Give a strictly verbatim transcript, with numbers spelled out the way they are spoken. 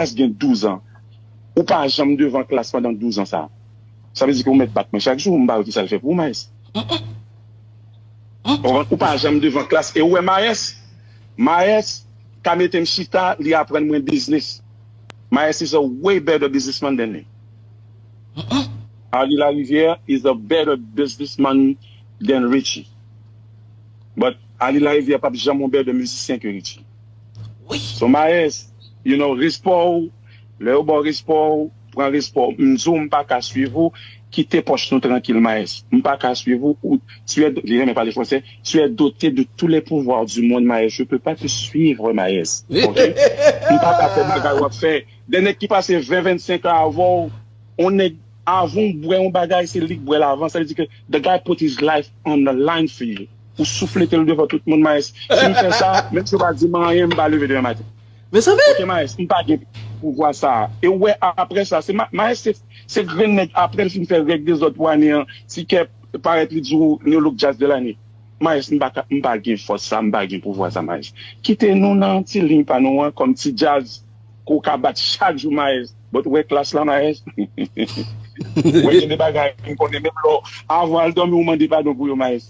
Maes gen douz an. Ou pa janm devan klas pandan douz an sa. Sa vle di ke ou mèt bat mwen chak jou, m ba wè ki sa l fè pou ou, Maes. Ou konprann? Ou pa janm devan klas e ou wè Maes. Maes ka mete m chita, li aprann mwen biznis. Maes is a way better businessman than me. Arly Larivière is a better businessman than Richie. But Arly Larivière p ap janm yon better mizisyen ke Richie. So Maes, you know, respè w, lè yo ba w respè w, pran respè w. M di w m pa ka swiv ou, kite pòch nou trankil, Maes. M pa ka swiv ou, ou, tu es, li renmen pale fransè, tu es doté de tous les pouvoirs du monde, Maes. Je peux pas te suivre, Maes. Ok? M pa ka fè bagay w ap fè. De nèg ki pase ven, vennsenk an avè w, on nèg avan w bwè yon bagay, se li k bwè l avan. Sa vle di ke the guy put his life on the line for you. Ou souflete l devan tout moun, Maes. Si m fè sa, menm si yo pa di m anyen, m pa leve demen maten. Mezanmi! Ok, Maes, m pa gen pouvwa sa. E w wè, apre sa, se Ma- Maes, se, se grenn nèg, apre l fin fè règ dezòd pou ane an, ti kè parèt li di w New Look Jazz de l'année. Maes, m pa, ka- m pa gen fòs sa, m pa gen pouvwa sa, Maes. Kite nou nan ti liy pa nou an, kòm ti djaz, ke w ka bat chak jou, Maes. But wè klas la, Maes. Wè gen de bagay, m konnen menm lò, avan al dòmi, ou mande padon pou yo, Maes.